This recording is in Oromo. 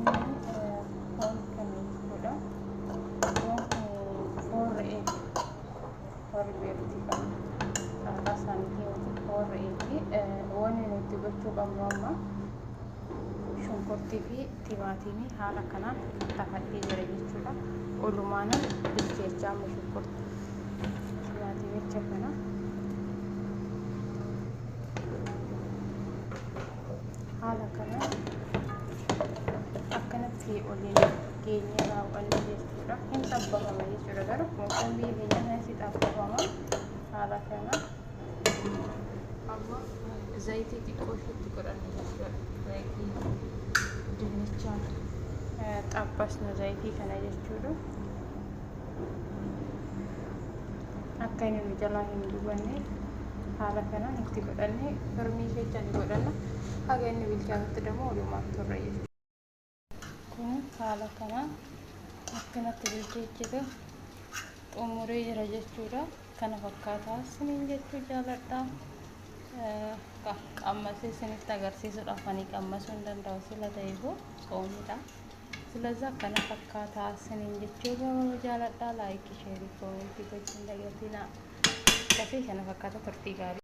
Kun foon kana jechuudha. Foon kun foon re'eeti. Warri beekti kan maqaa isaaniitii miti, foon re'eeti. Wanni nuti gochuu qabnu amma shunkurtii fi timaatimii haala kanaan kattafadhee jira jechuudha. Olumaanan bilcheechaa amma shunkurtii timaatimicha kana haala kanaan akkanatti oliin geenyee raawwanne jechuudha. Hin xabbafama jechuudha, garuu akkuma foon biyya keenya kanatti xabbafama haala kana. Amma zayitii xiqqoo isheetti godhanna jechuudha. Zayitii dinnichaan xabbasna zayitii kana jechuudha. Akka inni nu jalaa hin gubanne haala kanaan itti godhannee firmii keessa ni godhanna. Haga inni bilchaatutti immoo walumaan turre jechuudha. Kun haala kanaan akkanatti bilcheechitu xumuree jira jechuudha. Kana fakkaataa isiniin jechuu jaaladha. Qammasee isinitti agarsiisuudhaaf ani qammasuu hin danda'u sila ta'eefu tsoomidha. Silazaa kana fakkaataa isiniin jechuu jaaladha. Like, share, comment gochuu hin dagatinaa. Akkasii kana fakkaata, turtii gaarii.